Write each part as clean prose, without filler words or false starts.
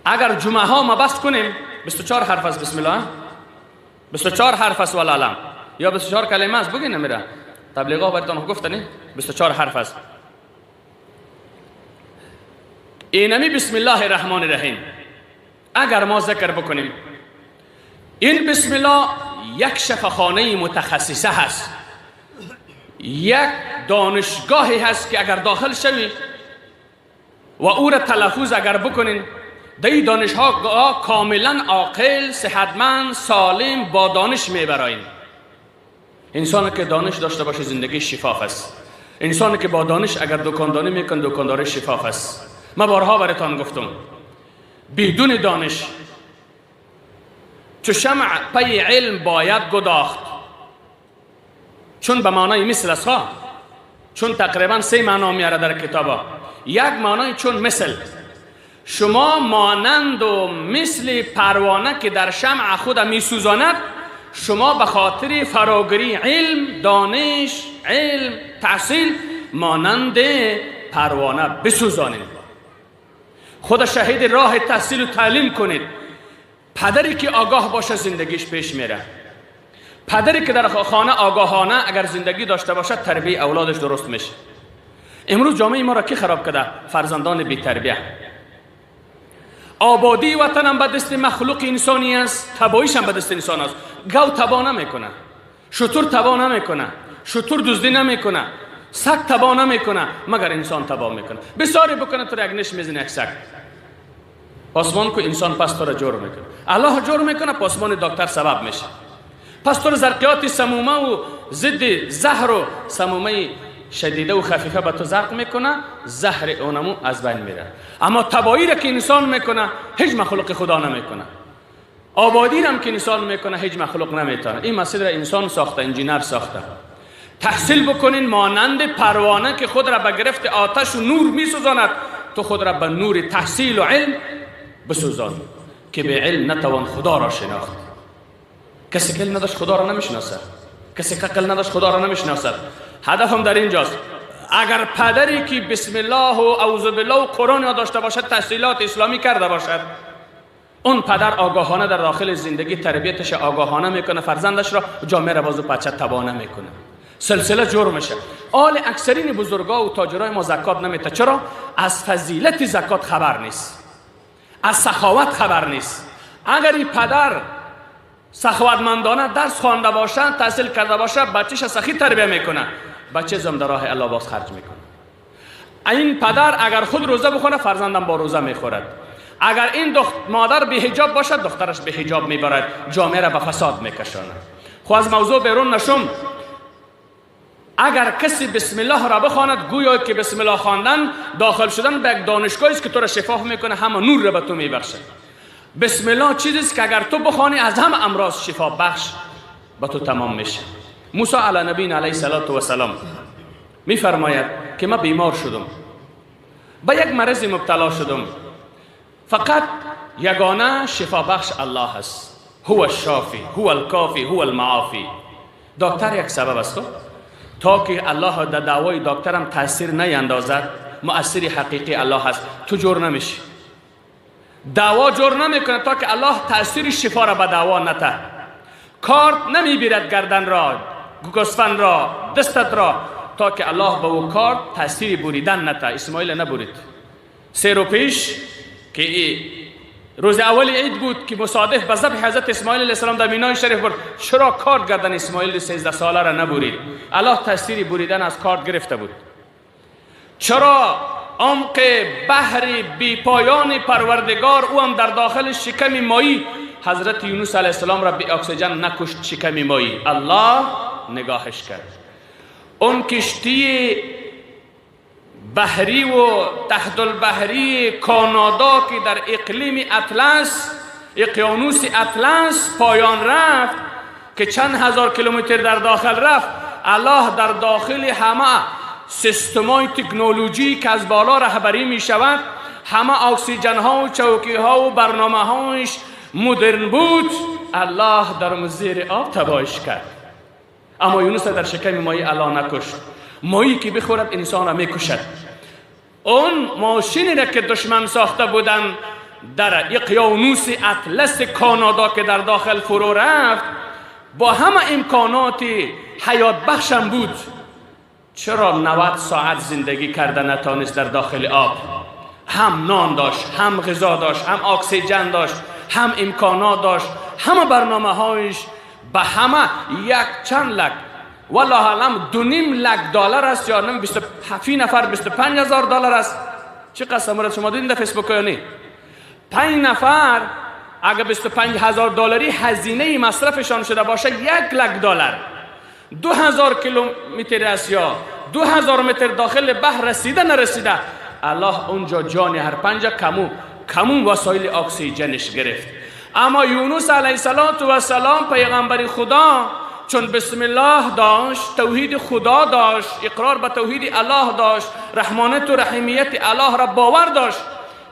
اگر جمعه ها ما بس کنیم 24 حرف است. بسم الله 24 حرف است والعلم، یا 24 کلمه است. بگین نمیره تبلیغا براتون گفتنی 24 حرف است. اینمی بسم الله الرحمن الرحیم اگر ما ذکر بکنیم، این بسم الله یک شفاخانه متخصصه هست، یک دانشگاهی هست که اگر داخل شوی و او را تلفظ اگر بکنین، در این دانشگاه کاملا عاقل، صحتمند، سالم، با دانش میبرایین. انسان که دانش داشته باشه زندگی شفاف است. انسان که با دانش اگر دکانداری میکن، دکانداری شفاف است. من بارها براتان گفتم بدون دانش چو شمع پی علم باید گداخت، چون به معنای مثل است، چون تقریبا 3 معنا میاره در کتابا. یک معنای چون مثل، شما مانند و مثل پروانه که در شمع خود میسوزاند، شما به خاطر فراگیری علم، دانش، علم، تحصیل مانند پروانه بسوزانید. خود شهید راه تحصیل و تعلیم کنید. پدری که آگاه باشه زندگیش پیش میره. پدری که در خانه آگاهانه اگر زندگی داشته باشد، تربیه اولادش درست میشه. امروز جامعه ما را کی خراب کرده؟ فرزندان بی تربیه. آبادی وطنم به دست مخلوق انسانی است، تباهیش هم به دست انسان است. گاو تباه نمیکنه، شتر تباه نمیکنه، شتر دزدی نمیکنه، سگ تباه نمیکنه، مگر انسان تباه میکنه. بسیاری بکنه تو یک نش میزنه یک سگ. پاسمان کو انسان پس تو را جور میکنه. الله جور میکنه، پاسمان دکتر سبب میشه. پس تو زرقیات سمومه و ضد زهر و سمومه شدیده و خفیفه به تو زرق میکنه، زهر اونمو از بین میره. اما تباهی را که انسان میکنه هیچ مخلوق خدا نمیکنه. آبادی را که انسان میکنه هیچ مخلوق نمیتونه. این مسجد را انسان ساخته، انجینر ساخته. تحصیل بکنین مانند پروانه که خود را به گرفت آتش و نور میسوزاند، تو خود را به نور تحصیل و علم بسوزان که به علم نتوان خدا را شناخت. کسی که علم نداشت خدا را نمیشناسد، کسی که عقل نداشت خدا را نمیشناسد. هدفم در اینجاست، اگر پدری که بسم الله و اعوذ بالله و قرآن یاد داشته باشد، تحصیلات اسلامی کرده باشد، اون پدر آگاهانه در داخل زندگی تربیتش آگاهانه میکنه فرزندش را، جامعه را بازو پچه تبانه میکنه، سلسله جور میشه. آل اکثرین بزرگا و تاجرای ما زکات نمیته. چرا؟ از فضیلت زکات خبر نیست، از سخاوت خبر نیست. اگر این پدر سخاوتمندانه درس خوانده باشه، تحصیل کرده باشه، بچه‌ش سخی تربیه میکنه، بچه زم در راه الله باز خرج میکنه. این پدر اگر خود روزه بخونه، فرزندم با روزه میخورد. اگر این مادر به حجاب باشد، دخترش به حجاب میبرد، جامعه را به فساد میکشاند. خب از موضوع بیرون نشم. اگر کسی بسم الله را بخواند، گویا که بسم الله خواندن داخل شدن به یک دانشگاهی است که تو را شفاف میکنه، همه نور را به تو میبخشه. بسم الله چیزی است که اگر تو بخوانی از همه امراض شفا بخش به تو تمام میشه. موسی علی نبینا علیه الصلاة والسلام میفرماید که من بیمار شدم، به یک مرض مبتلا شدم، فقط یگانه شفا بخش الله است. هو الشافی، هو الکافی، هو المعافی. دکتر یک سبب است تا که الله در دعوای دکترم تاثیر نیندازد، مؤثر حقیقی الله هست. تو جور نمیشی، دعوا جور نمیکنه تا که الله تاثیر شفا را به دعوا نته. کارت نمیبیرد گردن را، گوسفند را، دستت را، تا که الله به او کارت تاثیر بریدن نته. اسماعیل نبرید. 3 روز پیش که روز اول عید بود که مصادف به ذبح حضرت اسماعیل علیه السلام در مینای شریف برد، چرا کارت گردن اسماعیل 13 ساله را نبرید؟ الله تاثیر بریدن از کارت گرفته بود. چرا عمق بحر بی پایان پروردگار او هم در داخل شکم مایی حضرت یونس علیه السلام را بی اکسیژن نکشت؟ شکم مایی الله نگاهش کرد. اون کشتی بحری و تحت البحری کانادا که در اقلیم اطلس، اقیانوس اطلس پایان رفت که چند هزار کیلومتر در داخل رفت، الله در داخل همه سیستمای تکنولوژی که از بالا رهبری می شود، همه اکسیژن ها و چوکی ها و برنامه هایش مدرن بود، الله در زیر آب تباهش کرد. اما یونس در شکم ماهی الله نکشت. ماهی که بخورد انسان را میکشد. اون ماشینی را که دشمن ساخته بودن در اقیانوس اطلس کانادا که در داخل فرو رفت، با همه امکانات حیات بخشم بود، چرا 90 ساعت زندگی کرده نتانست در داخل آب؟ هم نان داشت، هم غذا داشت، هم اکسیژن داشت، هم امکانات داشت، همه برنامه هایش به همه یک چند لک، والله اعلم 2.5 لک دلار است یا نم 27 نفر 25,000 دلار است. چه قسم را شما دیدین در فیسبوک یا نه؟ 5 نفر اگه 25,000 دلاری هزینه مصرفشان شده باشه 1 لک دلار، 2000 کیلومتر است یا 2000 متر داخل بحر رسیده نرسیده، الله اونجا جان هر 5 کمو وسایل اکسیژنش گرفت. اما یونس علیه السلام پیغمبر خدا چون بسم الله داشت، توحید خدا داشت، اقرار به توحید الله داشت، رحمانت و رحیمیت الله را باور داشت،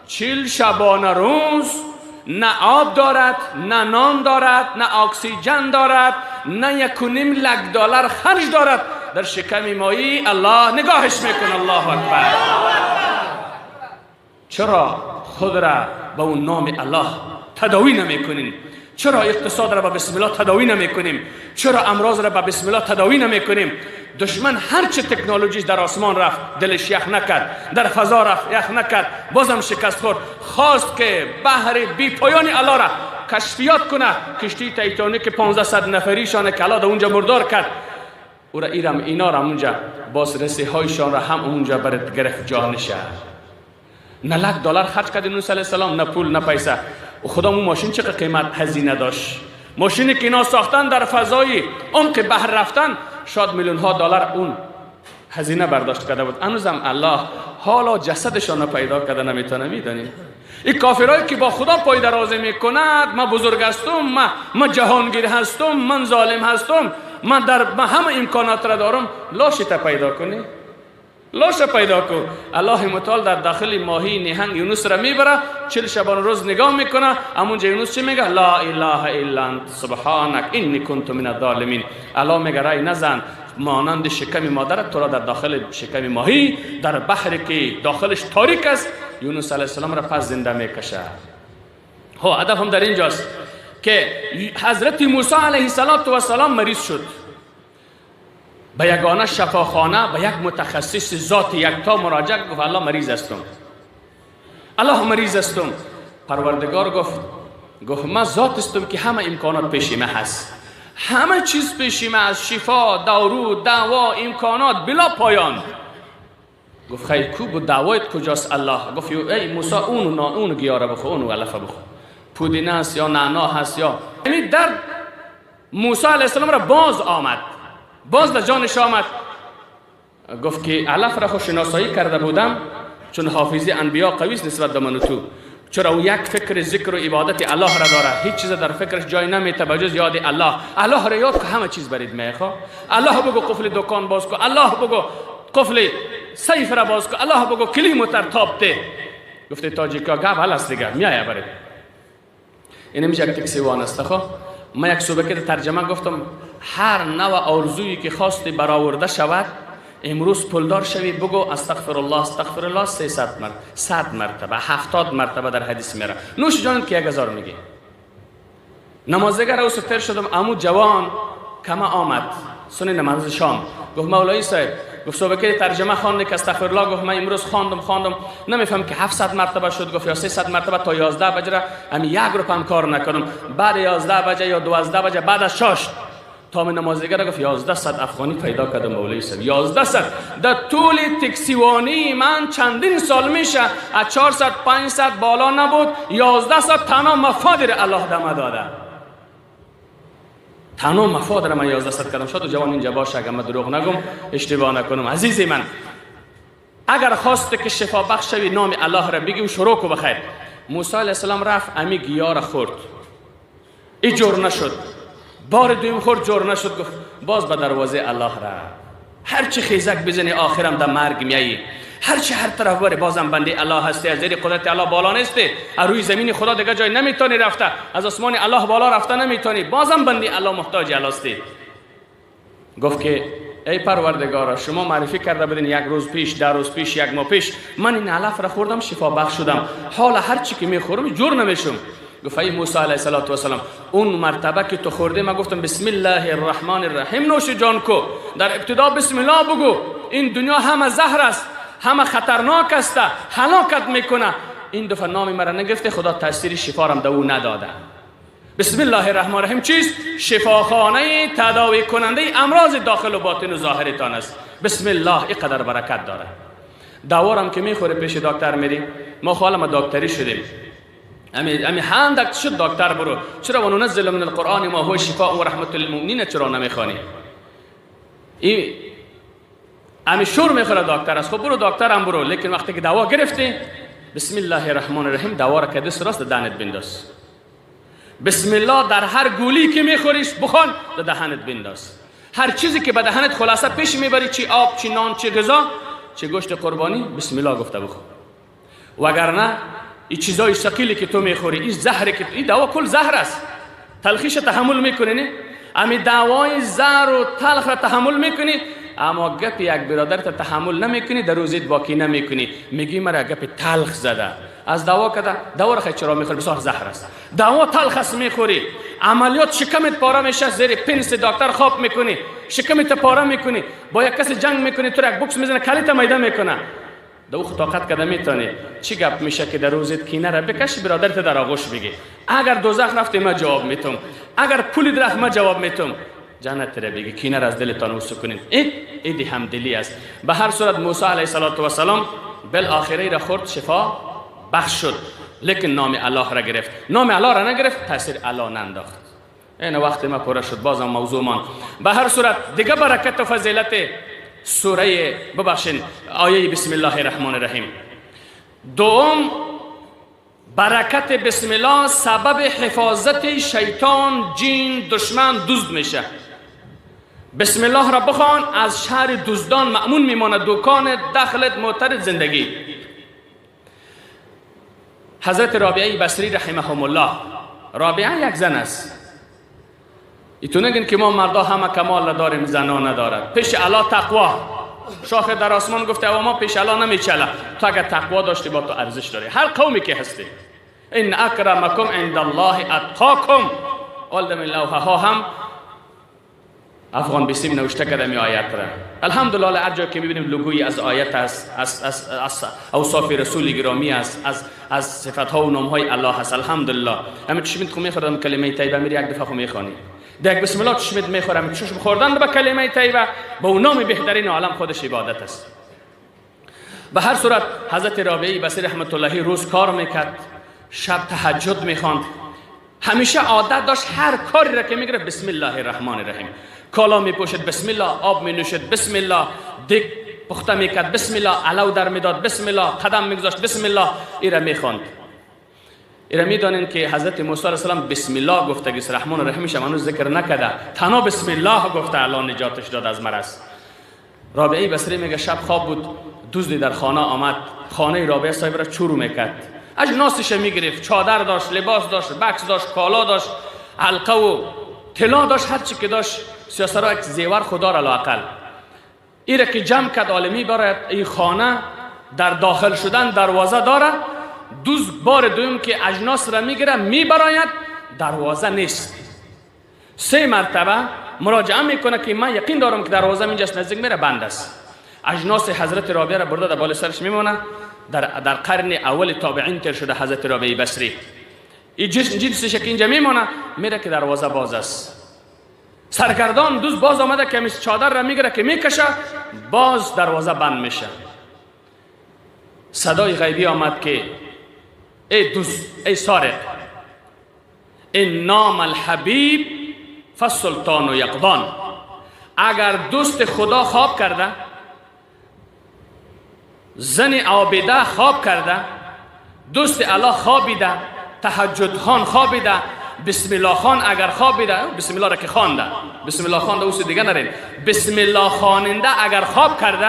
40 شبانه روز نه آب دارد، نه نان دارد، نه اکسیژن دارد، نه 1.5 لک دلار خرج دارد، در شکم مایی الله نگاهش میکنه. الله اکبر. چرا خود را به اون نام الله تداوی نمیکنین؟ چرا اقتصاد را به بسم الله تداوی نمیکنیم؟ چرا امراض را به بسم الله تداوی نمیکنیم؟ دشمن هرچه تکنولوژی در آسمان رفت دلش یخ نکرد، در فضا رفت یخ نکرد، بازم شکست خورد. خواست که بحر بی پایان الله را کشفیات کنه. کشتی تایتانیک 1500 نفریشان که الله در اونجا مردار کرد، او را ایرم اینا را اونجا باز رسی هایشان را هم اونجا برات گرفت جانشه. نه لک دلار خرج کرد یونس علیه السلام، نه پول نه پیسه. و خدا مو ماشین چقدر قیمت هزینه داشت؟ ماشینی که اینا ساختن در فضای عمق بحر رفتن شاید میلیون ها دلار اون هزینه برداشت کرده بود. هنوزم الله حالا جسدشان را پیدا کرده نمیتونه. میدونی این کافرایی که با خدا پای درازی میکند، من بزرگ هستم، من جهانگیر هستم، من ظالم هستم، من در من همه امکانات را دارم، لاش تا پیدا کنی، لاش پیدا کن. الله متعال در داخل ماهی نهنگ یونس را میبره، 40 شبانه روز نگاه میکنه. همونجا یونس چی میگه؟ لا اله الا انت سبحانک انی کنت من الظالمین. الله میگه رای نزن، مانند شکم مادرت تو را در داخل شکم ماهی در بحر که داخلش تاریک است یونس علیه السلام را پس زنده میکشه. ها هدف هم در اینجاست که حضرت موسی علیه السلام مریض شد، به یگانه شفاخانه به یک متخصص ذات یکتا مراجعه گفت الله مریض هستم، الله مریض هستم. پروردگار گفت من ذات هستم که همه امکانات پیش من هست، همه چیز پیش من هست، شفا، دارو، دوا، امکانات بلا پایان. گفت خیر کو بود دعوایت کجاست الله؟ گفت ای موسی اونو گیاره بخور، اونو علفه بخور، پودینه هست یا نعنا هست یا یعنی در موسی علیه السلام را باز آمد، باز در جانش آمد. گفت که علف را خود شناسایی کرده بودم، چون حافظه انبیا قوی است نسبت به من و تو، چرا او یک فکر ذکر و عبادت الله را داره، هیچ چیز در فکرش جای نمیته بجز یاد الله. الله را یاد که همه چیز برید میخوا. الله بگو قفل دکان باز کو، الله بگو قفل سیف را باز کو، الله بگو کلی موتر تاب ده. گفته تاجیکا گپ هلاس دیگه میایه برید. اینم یک تکسی وان است. خو ما یک صبح که ترجمه گفتم هر نوع آرزویی که خواستی برآورده شود، امروز پولدار شوی بگو استغفر الله استغفر الله 300 مرتبه، 100 مرتبه، 70 مرتبه در حدیث میره. نوش جانت که 1000 میگه. نمازگر او ستر شدم، عمو جوان کما آمد سن نماز شام، گفت مولایی صاحب، گفت صبح که ترجمه خواندی که استغفر الله، گفت من امروز خواندم نمیفهم که 700 مرتبه شد، گفت یا 300 مرتبه تا 11 بجه هم یک رو هم کار نکردم. بعد 11 بجه یا 12 بجه بعد از شش تا من نمازگر گفت 1100 افغانی پیدا کردم مولوی صاحب، 1100 در طول تکسیوانی من چندین سال میشه از 400 500 بالا نبود، 1100 تنها مفاد الله دم داده، تنها مفاد را من 1100 کردم. شاید جوان اینجا باشه اگر من دروغ نگم اشتباه نکنم. عزیزی من اگر خواسته که شفا بخش شوی نام الله را بگی و شروع کو بخیر. موسی علیه السلام رفت امی گیا را خورد، ای جور نشد، بار دویم خورد جور نشد، گفت باز به دروازه الله را، هرچی خیزک بزنی آخرم در مرگ میایی، هرچی هر طرف بری بازم بنده الله هستی، از زیر قدرت الله بالا نیستی، از روی زمین خدا دیگه جای نمیتونی رفته، از آسمان الله بالا رفته نمیتونی، بازم بنده الله محتاج الله هستی. گفت که ای پروردگارا، شما معرفی کرده بودین یک روز پیش، 10 روز پیش، یک ماه پیش، من این علف را خوردم شفا بخش شدم، حالا هر چی که میخورم جور نمیشم. گفت ای موسی علیه السلام، اون مرتبه که تو خورده من گفتم بسم الله الرحمن الرحیم نوش جان کو، در ابتدا بسم الله بگو، این دنیا همه زهر است، همه خطرناک است، هلاکت میکنه. این دفعه نام مرا نگرفته، خدا تاثیر شفا رم به او نداده. بسم الله الرحمن الرحیم چیست؟ شفاخانه تداوی کننده امراض داخل و باطن و ظاهرتان است. بسم الله اینقدر برکت داره. دوارم که میخوره پیش دکتر میری، ما خاله ما دکتری شدیم، امی هندک شد دکتر برو، چرا وننزل من القرآن ما هو شفاء و رحمت للمؤمنین چرا نمیخوانی؟ ای امی شور میخوره دکتر است، خب برو دکتر هم برو، لیکن وقتی که دوا گرفتی بسم الله الرحمن الرحیم دوا را که دست راست دهنت بنداز. بسم الله در هر گولی که میخوریش بخوان در دهنت بنداز. هر چیزی که به دهنت خلاصه پیش میبری، چی آب، چی نان، چی غذا، چی گوشت قربانی، بسم الله گفته بخور. وگرنه این چیزای ثقیلی که تو میخوری، این زهری که این دوا کل زهر است، تلخیش تحمل میکنی نه؟ امی دوای زهر و تلخ را تحمل میکنی، اما گپ یک برادر تا تحمل نمیکنی، در روزیت باقی نمیکنی، میگی مرا گپ تلخ زده از دوا کده، دوا را چرا میخوری؟ بسیار زهر است، دوا تلخ است میخوری، عملیات شکمت پاره میشه، زیر پنس دکتر خواب میکنی، شکمت پاره میکنی، با یک کسی جنگ میکنی، تو یک بوکس میزنه کلیت میده میکنه، دو خو طاقت کده میتونی. چی گپ میشه که در روزت کینه را بکش برادرت در آغوش بگی، اگر دوزخ رفتی ما جواب میتم، اگر پول درخت ما جواب میتم، جنت را بگی، کینه را از دلتان وسو کنین. این ایدی همدلی است. به هر صورت موسی علیه السلام بالاخره را خورد، شفا بخش شد، لیکن نام الله را گرفت. نام الله را نگرفت، تاثیر الله ننداخت. این وقت ما پوره شد، بازم موضوع مان. به هر صورت دیگه برکت و فضیلت سوره، ببخشین، آیه بسم الله الرحمن الرحیم. دوم، برکت بسم الله سبب حفاظت شیطان، جین، دشمن، دزد میشه. بسم الله را بخوان، از شر دزدان مأمون میماند، دکان، دخلت، موترت، زندگی. حضرت رابعه بصری رحمهم الله، رابعه یک زن است. ایتو نگین که ما مردا همه کمال داریم، زنا ندارد. پیش الله تقوا، شاخ در آسمان گفته و ما پیش الله نمیچله. تو اگر تقوا داشتی با تو ارزش داری، هر قومی که هستی. ان اکرمکم عند الله اتقاکم. آلدم لوحه ها هم افغان بیسیم نوشته کرده می آیت را. الحمدلله هر جا که میبینیم لوگوی از آیت است، از اوصاف رسول گرامی است، از صفت ها و نام های الله است. الحمدلله. همین چشمت خو میخوردم کلمه طیبه میری یک دفعه خو میخوانی. یک بسم الله چشمت میخورم، چشم خوردن به کلمه طیبه با اون نام بهترین عالم خودش عبادت است. به هر صورت حضرت رابعه بصری رحمت الله روز کار میکرد، شب تهجد میخواند. همیشه عادت داشت هر کاری را که میگرفت بسم الله الرحمن الرحیم. کالا میپوشد بسم الله، آب مینوشد بسم الله، دیگ پخته میکرد بسم الله، علو در میداد بسم الله، قدم میگذاشت بسم الله، ایره میخواند. ایره میدانین که حضرت موسی علیه السلام بسم الله گفته، گیس رحمان الرحیمش هم هنوز ذکر نکرده، تنها بسم الله گفته، الله نجاتش داد از مرض. رابعه بصری میگه شب خواب بود، دزدی در خانه آمد، خانه رابعه صاحب را چورو میکرد، اجناسش میگرفت، چادر داشت، لباس داشت، بکس داشت، کالا داشت، حلقه و طلا داشت، هر چی که داشت، سیاسرا یک زیور خدا را لااقل. ایره که جمع کرد عالمی برای این خانه در داخل شدن دروازه داره. دوز بار دوم که اجناس را میگیره میبراید، دروازه نیست. سه مرتبه مراجعه میکنه که من یقین دارم که دروازه اینجاست، نزدیک میره، بند است. اجناس حضرت رابعه را برده در بالا سرش میمونه. در قرن اول تابعین تر شده حضرت رابعه بصری. این جنسش که اینجا میمونه، میره که دروازه باز است. سرگردان دوز باز آمده که چادر را میگیره که میکشه، باز دروازه بند میشه. صدای غیبی آمد که ای دوز، ای سارق، این نام الحبیب فالسلطان یقظان. اگر دوست خدا خواب کرده، زن عابده خواب کرده، دوست الله خوابیده، تهجد خان خوابیده، بسم الله خان اگر خوابیده، بسم الله را که خوانده، بسم الله خوانده اوس دیگه نرین، بسم الله خواننده اگر خواب کرده،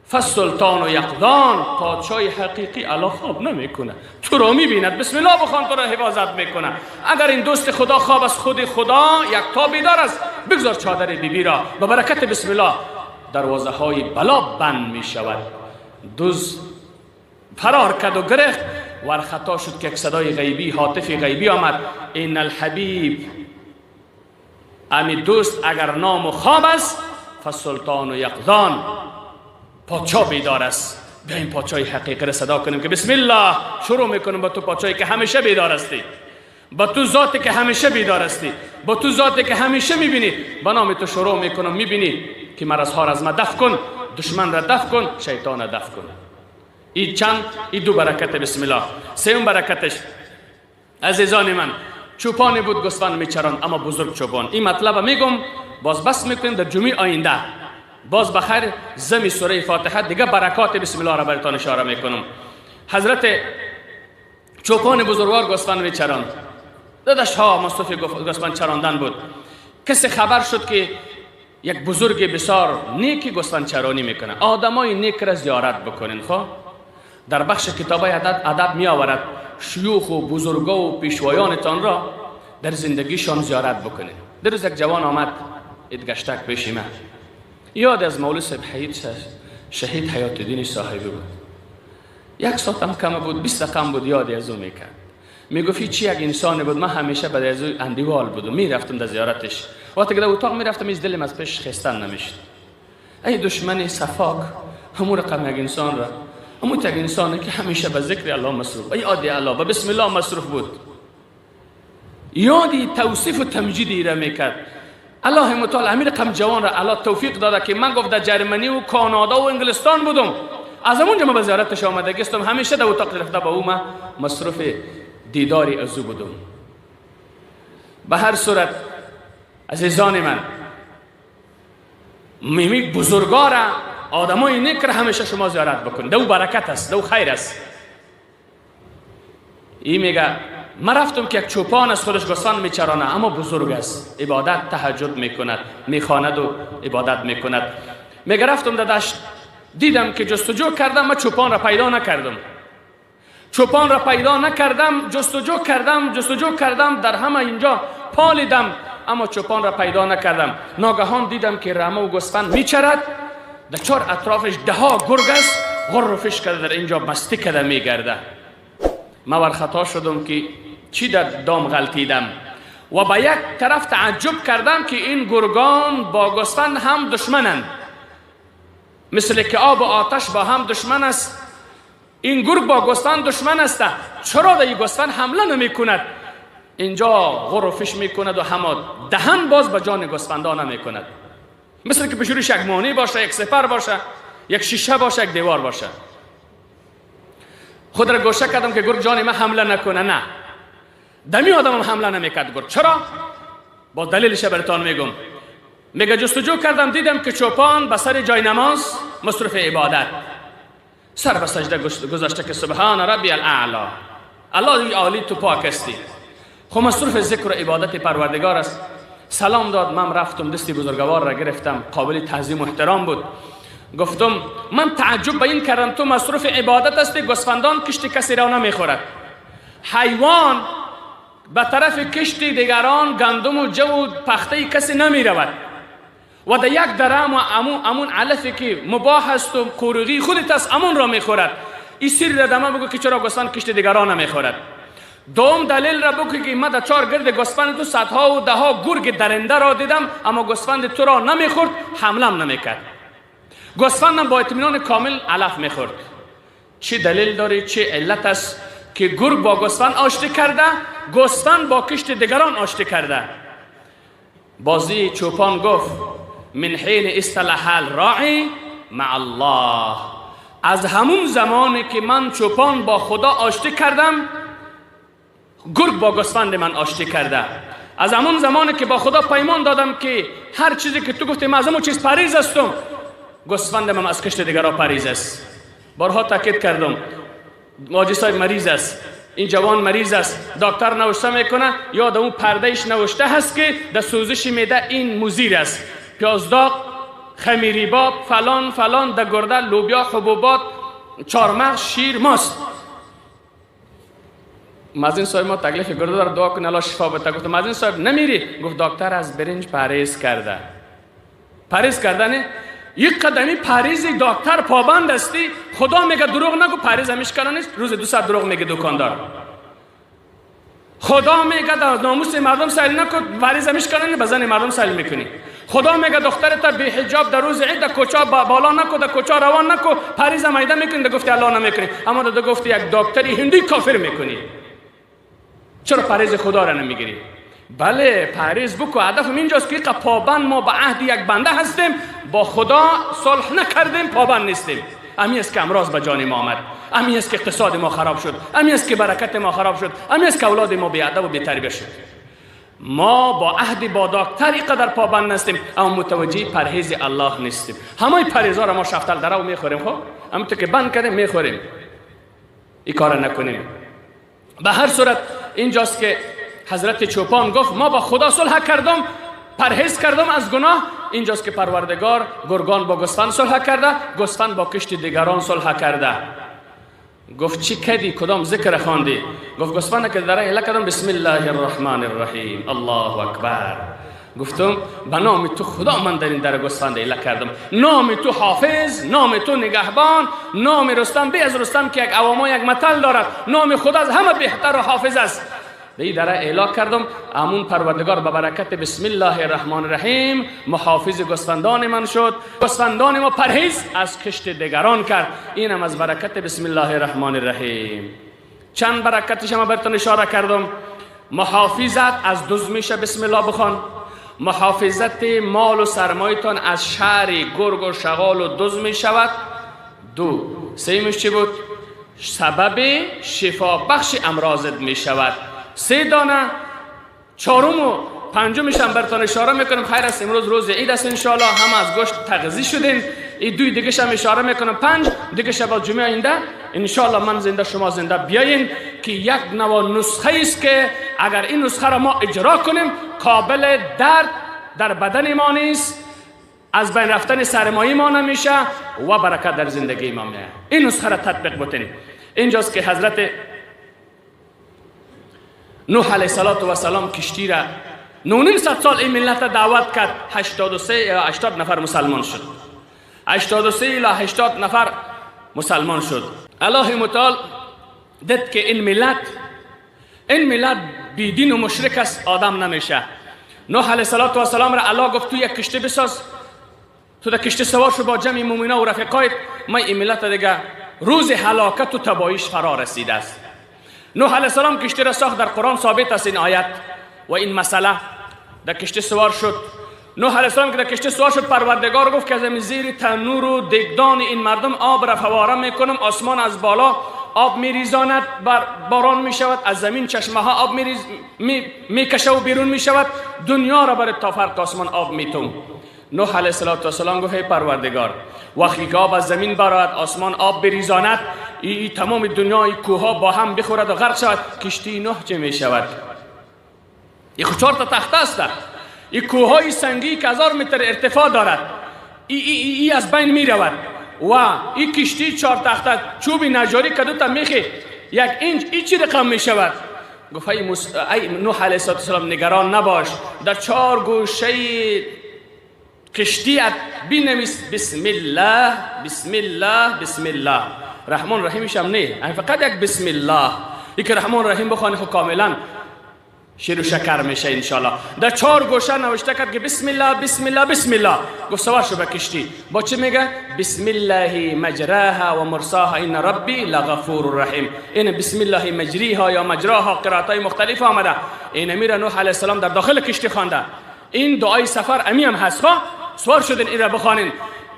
فالسلطان و یقظان، پادشاه حقیقی الله خواب نمیکنه، تو را میبیند، بسم الله بخوان، تو را حفاظت میکنه. اگر این دوست خدا خواب از خود خدا یک تا بیدار است، بگذار چادر بیبی را، به برکت بسم الله دروازه های بلا بند می شود. دوز فرار کرد و گرفت، ور خطا شد که یک صدای غیبی، هاتف غیبی آمد، این الحبیب، امی دوست اگر نام و خواب است فسلطان و یقظان، پادشاه بیدار است. بیایم پادشاه حقیقی را صدا کنیم که بسم الله شروع میکنیم با تو پادشاهی که همیشه بیدار هستی، با تو ذاتی که همیشه بیدار هستی، با تو ذاتی که همیشه میبینی، با نام تو شروع میکنم، میبینی که مرض ها را از ما دفع کن، دشمن را دفع کن، شیطان را دفع کن. این چند، این دو برکت بسم الله. سوم برکتش عزیزان من، چوپانی بود گوسفند میچران، اما بزرگ چوپان. این مطلب میگم باز بس میکنیم در جمعه آینده، باز بخیر زمی سوره فاتحه دیگه برکات بسم الله را براتان اشاره میکنم. حضرت چوپان بزرگوار گوسفند میچران، داداش ها مصطفی گوسفند چراندن بود. کسی خبر شد که یک بزرگ بسیار نیکی گوسفند چرانی میکنه، آدمای نیک را زیارت بکنین. خب در بخش کتابای ادب می آورد شیوخ و بزرگا و پیشوایانتان را در زندگیشان زیارت بکنین. در روز یک جوان آمد ادگشتک پیش من، یاد از مولوی صاحب شهید حیات الدین صاحبی بود. یک ساعت هم کم بود، 20 دقیقه بود، یادی از او میکرد. میگفت چی یک انسانی بود، من همیشه بعد از او اندیوال بودم، میرفتم در زیارتش. وقتی که در اتاق میرفتم از دلم از پیش خستن نمیشد. ای دشمن صفاک، همون رقم یک انسان را، همون یک انسانی که همیشه به ذکر الله مصروف، ای یادی الله، به بسم الله مصروف بود، یادی توصیف و تمجیدی را میکرد. الله متعال امیر قم جوان را الله توفیق داده که من گفت در جرمنی و کانادا و انگلستان بودم، از اونجا من به زیارتش آمده گستم، همیشه در اتاق رفته با او من مصروف دیداری از او بودم. به هر صورت عزیزان من، میمی بزرگا را، آدمای نیک را همیشه شما زیارت بکنید، دو برکت است، دو خیر است. این میگه من رفتم که یک چوپان از خودش گوسفند میچرانه، اما بزرگ است، عبادت تهجد میکند، میخواند و عبادت میکند. میگه رفتم در دشت، دیدم که جستجو کردم، من چوپان را پیدا نکردم، چوپان را پیدا نکردم، جستجو کردم، جستجو کردم، در همه اینجا پالیدم، اما چوپان را پیدا نکردم. ناگهان دیدم که رمه و گوسفند میچرد، در چهار اطرافش ده ها گرگ است، غر و فش کرده در اینجا مستی کرده میگرده. من ور خطا شدم که چی در دام غلطیدم و به یک طرف تعجب کردم که این گرگان با گوسفند هم دشمنند، مثل که آب و آتش با هم دشمن است، این گرگ با گوسفند دشمن است، چرا در این گوسفند حمله نمی کند؟ اینجا غر و فش می کند و همه دهن باز به جان گوسفندان نمی کند، مثل که پیش یک مانع باشه، یک سپر باشه، یک شیشه باشه، یک دیوار باشه. خود را گوشه کردم که گرگ جان من حمله نکنه، نه دمی آدم هم حمله نمیکرد گرگ. چرا؟ با دلیلش براتان میگم. میگه جستجو کردم، دیدم که چوپان به سر جای نماز مصروف عبادت، سر به سجده گذاشته که سبحان ربی الاعلی، الله عالی تو پاک هستی. خب مصروف ذکر و عبادت پروردگار است. سلام داد، من رفتم دستی بزرگوار را گرفتم، قابل تعظیم و احترام بود. گفتم من تعجب به این کردم تو مصروف عبادت هستی، گوسفندان کشت کسی را نمیخورد، حیوان به طرف کشت دیگران گندم و جو و پخته کسی نمی رود و در یک درم و امون علفی که مباح است و قورغی خودت است امون را میخورد. این سیر را دمه بگو که چرا گوسفند کشت دیگران نمیخورد. دوم دلیل را بگو که من در چهار گرد گوسفند تو صدها و ده ها گرگ درنده را دیدم، اما گوسفند تو را نمیخورد، حمله هم نمیکرد، گوسفندم با اطمینان کامل علف میخورد. چه دلیل داری، چه علت است که گرگ با گوسفند آشتی کرده، گوسفند با کشت دیگران آشتی کرده؟ بازی چوپان گفت من حین اصطلح الراعی مع الله، از همون زمانی که من چوپان با خدا آشتی کردم، گرگ با گوسفند من آشتی کرده. از همون زمانی که با خدا پیمان دادم که هر چیزی که تو گفتی من از همون چیز پریز هستم، گوسفند من از کشت دیگران پریز است. بارها تاکید کردم ماجی صاحب مریض است، این جوان مریض است، دکتر نوشته میکنه یا در اون پردهش نوشته هست که در سوزش معده این مضر است، پیازداغ، خمیری باب، فلان فلان، در گرده لوبیا، حبوبات، چارمغز، شیر، ماست. مازین صاحب ما تکلیف گرده داره، دعا کن الله شفا بده. گفتم مازین صاحب نمیری؟ گفت دکتر از برنج پرهیز کرده. پرهیز کردن یک قدمی پرهیز دکتر پابند هستی. خدا میگه دروغ نگو، پرهیز همیش کنه نیست. روز 2 ساعت دروغ میگه دکاندار. خدا میگه در ناموس مردم سیل نکن، پرهیز همیش کنه نیست، به زن مردم سیل میکنی. خدا میگه دخترت بی حجاب در روز عید در کوچا بالا نکو، در کوچا روان نکو، پرهیز هم ایده میکنی، در گفتی الله نمیکنی، اما در گفتی یک دکتری هندی کافر میکنی. چرا پرهیز خدا را نمیگیری؟ بله پرهیز بکو. هدفم اینجاست که پابند ما به عهد یک بنده هستیم، با خدا صلح نکردیم، پابند نیستیم. امی است که امراض به جان ما آمد، امی است که اقتصاد ما خراب شد، امی است که برکت ما خراب شد، امی است که اولاد ما بی ادب و بی تربیت شد. ما با عهد با دکتر اینقدر پابند نیستیم، اما متوجه پرهیز الله نیستیم. همه پرهیزا را ما شفتل درو میخوریم. خب همونطور که بند کردیم میخوریم. این کار نکنیم. به هر صورت اینجاست که حضرت چوپان گفت ما با خدا صلح کردم، پرهیز کردم از گناه. اینجاست که پروردگار گرگان با گوسفند صلح کرده، گوسفند با کشت دیگران صلح کرده. گفت چی کردی؟ کدام ذکر خواندی؟ گفت گوسفند که در اله کردم بسم الله الرحمن الرحیم، الله اکبر. گفتم به نام تو خدا من در این در گوسفند اله کردم، نام تو حافظ، نام تو نگهبان، نام رستم به از رستم که یک عواما یک متل دارد، نام خدا از همه بهتر و حافظ است. به این دره اعلا کردم، امون پروردگار به برکت بسم الله الرحمن الرحیم محافظ گوسفندان من شد. گوسفندان ما پرهیز از کشت دیگران کرد، اینم از برکت بسم الله الرحمن الرحیم. چند برکتش ما براتون اشاره کردم. محافظت از دزد میشه، بسم الله بخوان. محافظت مال و سرمایتان از شر گرگ و شغال و دزد میشود. دو. سیمش چی بود؟ سبب شفا بخش امراضت میشود. 3 دانه. چهارم و پنجمش هم براتون اشاره میکنم. خیر است، امروز روز عید است، انشالله هم از گوشت تغذیه شدین. این دوی دیگه هم اشاره میکنم. 5 دیگه شب جمعه آینده انشالله من زنده شما زنده بیاین که یک نوع نسخه است که اگر این نسخه را ما اجرا کنیم قابل درد در بدن ما نیست، از بین رفتن سرمایه ما نمیشه و برکت در زندگی ما میاد. این نسخه را تطبیق بتنیم. اینجاست که حضرت نوح علیه السلام کشتی را 950 سال این ملت دعوت کرد. 83 یا 80 نفر مسلمان شد. 83 الی 80 نفر مسلمان شد. الله متعال دید که این ملت بیدین و مشرک است، آدم نمیشه. نوح علیه السلام را الله گفت تو یک کشتی بساز، تو در کشتی سوار شو با جمع مومنا و رفیقایت، ما این ملت دیگه روز هلاکت و تباهیش فرا رسیده است. نوح علیه السلام کشتی را ساخت. در قرآن ثابت است این آیت و این مسئله. در کشتی سوار شد نوح علیه السلام. که در کشتی سوار شد پروردگار گفت که از زیر تنور و دگدان این مردم آب را فواره میکنم، آسمان از بالا آب میریزاند، باران میشود، از زمین چشمه ها آب میکشه و بیرون میشود، دنیا را بر تا فرق آسمان آب میتون. نوح علیه السلام گفت ای پروردگار، وقتی که آب از زمین برآید، آسمان آب بریزاند، ای تمام دنیا ای کوه با هم بخورد و غرق شود، کشتی نوح چه میشود؟ ای خو 4 تا تخته است، ای کوههای سنگی که 1000 متر ارتفاع دارد، ای ای ای, ای از بین میرود و ای کشتی 4 تخته چوب نجاری که 2 تا میخ 1 اینچ ای چی رقم میشود؟ گفت ای نوح علیه السلام نگران نباش، در 4 گوشه کشتیت بنویس بسم الله بسم الله بسم الله. رحمان رحیمش هم نه، فقط یک بسم الله، یک رحمان رحیم بخوانی خب کاملا شیر و شکر میشه انشالله. در 4 گوشه نوشته کرد که بسم الله بسم الله بسم الله. گفت سوار شو به کشتی. با چه میگه؟ بسم الله مجراها و مرساها ان ربی لغفور رحیم. این بسم الله مجریها یا مجراها قرائت مختلف آمده. این امیر نوح علیه السلام در داخل کشتی خوانده. این دعای سفر امی هم هست. خواه سوار شدن این را بخوانین.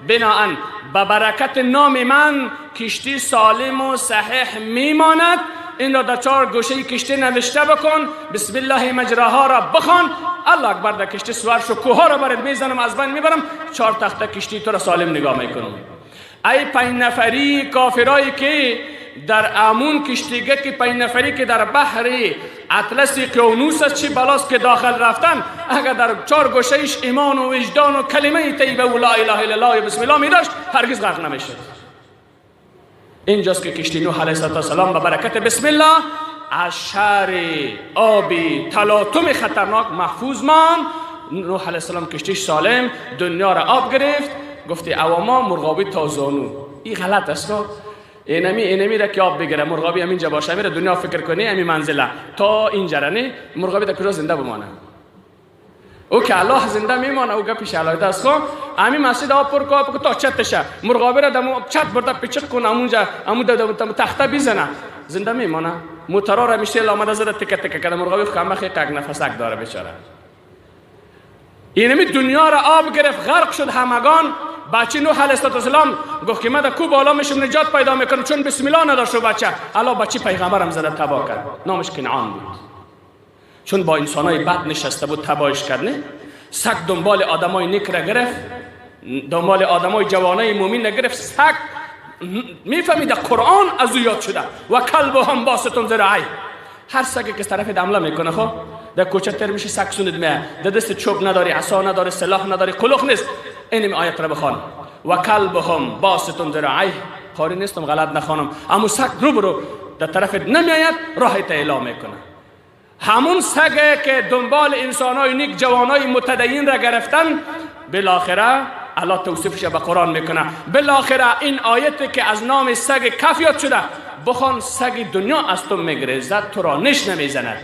بناهن به برکت نام من کشتی سالم و صحیح میماند. این را در 4 گوشه کشتی نوشته بکن، بسم الله مجراها را بخوان. الله اکبر، در کشتی سوار شو، کوه را برات میزنم، از بین میبرم، 4 تخته کشتی تو را سالم نگاه میکنم. ای 5 نفری کافرایی که در امون کشتیگه که 5 نفری که در بحر اطلس اقیانوس است، چه بلاست که داخل رفتن، اگر در 4 گوشهش ایمان و وجدان و کلمه طیبه و لا اله الا الله و بسم الله می داشت، هرگز غرق نمیشد. اینجاست که کشتی نوح علیه السلام به برکت بسم الله از شر آبی تلاطم خطرناک محفوظ مان. نوح علیه السلام کشتیش سالم، دنیا را آب گرفت. گفتی عواما مرغابی تا زانو. این غلط است. اینمی را که آب بگیره مرغابی همینجا باشه، میره دنیا فکر کنی همین منزله تا اینجا را، نه مرغابی در کجا زنده بمانه؟ او که الله زنده میمانه، او گپش علاوه است. خو همین مسجد آب پر کو تا چتشه، مرغابی را دمو چت برده پیچک کن، همونجا همون دم تخته بزنه، زنده میمانه. موترا را میشه آمده زده تکه تکه کرده، مرغابی خو کمخ یک نفسک داره بیچاره. اینمی دنیا را آب گرفت، غرق شد همگان. بچه نوح علیه السلام گفت که من در کو بالا میشم نجات پیدا میکنم، چون بسم الله نداشت بچه. الله بچه پیغمبرم زده تباه کرد، نامش کنعان بود، چون با انسانای بد نشسته بود تباهش کرد. نه سگ دنبال آدمای نیک را گرفت، دنبال آدمای جوانای مومن را گرفت. سگ میفهمید قرآن از او یاد شده، و کلبهم باسط ذراعیه. هر سگی که طرف حمله میکنه، خب در کوچه تر میشه سگ سوند میه، در دست چوب نداری، عصا نداری، سلاح نداری، قلق نیست. اینم آیت را بخوان، و کلبهم باسط ذراعیه. قاری نیستم غلط نخوانم، اما سگ رو برو در طرف نمیآید، راه اعلام میکنه. همون سگ که دنبال انسانای نیک، جوانای متدین را گرفتن، بالاخره الله توصیفش به قرآن میکنه. بالاخره این آیت که از نام سگ کف یاد شده، بخوان سگ دنیا از تو میگریزد، تو را نش نمیزند.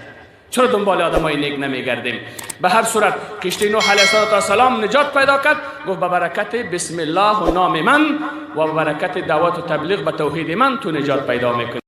چرا دنبال آدمای نیک نمیگردیم؟ به هر صورت کشتی نوح علیه السلام نجات پیدا کرد. گفت به برکت بسم الله و نام من و به برکت دعوت و تبلیغ به توحید من تو نجات پیدا میکنی.